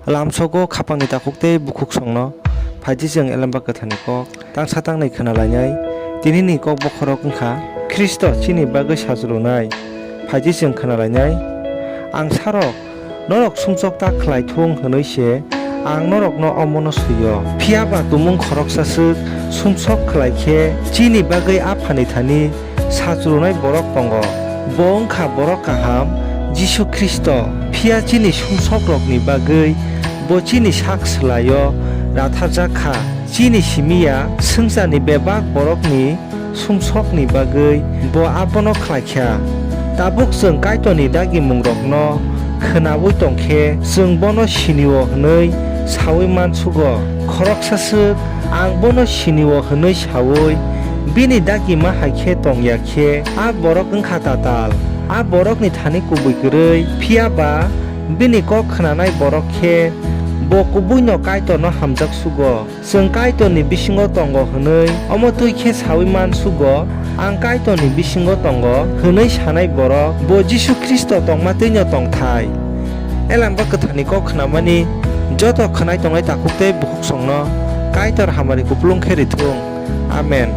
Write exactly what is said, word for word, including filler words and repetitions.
Lamsogo khapangni takhuk tei bukhuksongno phaidi chwng Elemba Kwtharni kok tangsa tangnwi khna lainai. Tinini kok bokhorok wng kha Khristo chini bagwi sajrwnai. Phaidi chwng khna lainai. Angsarok, norok sumsok ta khlai thung hwnwi se ang norokno omono swi-o. Phiya ba tumung khoroksa swk sumsok khlai khe chini bagwi Aphani thani sajrwnai borok tongo. Bo wng kha borok kaham, Jisu Khristo. Phiya chini sumsokrokni bagwi bo chini sak slai-o ratharjak kha. Chini simi ya swngcharni bebak borokni sumsokni bagwi bo abono khlai kha. Tabuk chwng Kaitorni dagimungrokno khnaui tong khe, chwng bono sini-o hwnwi saui man sugo. Khoroksa swk, ang bono sini-o hwnwi saui bini dagima hai khe tong ya khe, a borok wng kha tatal, a borokni thani kubui kwrwi. Phiya ba bini kok khnanai borok khe bo kubuino Kaitorno hamjak sugo. Chwng Kaitorni bisingo tongo hwnwi omo twi khe saui man sugo, ang Kaitorni bisingo tongo hwnwi sanai borok bo Jisu Khristo tongma twi'-no tongthai. Elemba Kwtharni kok khnamani joto khwnai tongnai takhuk tei bukhuksongno Kaitor hamari kupulung khe rithung. Amen.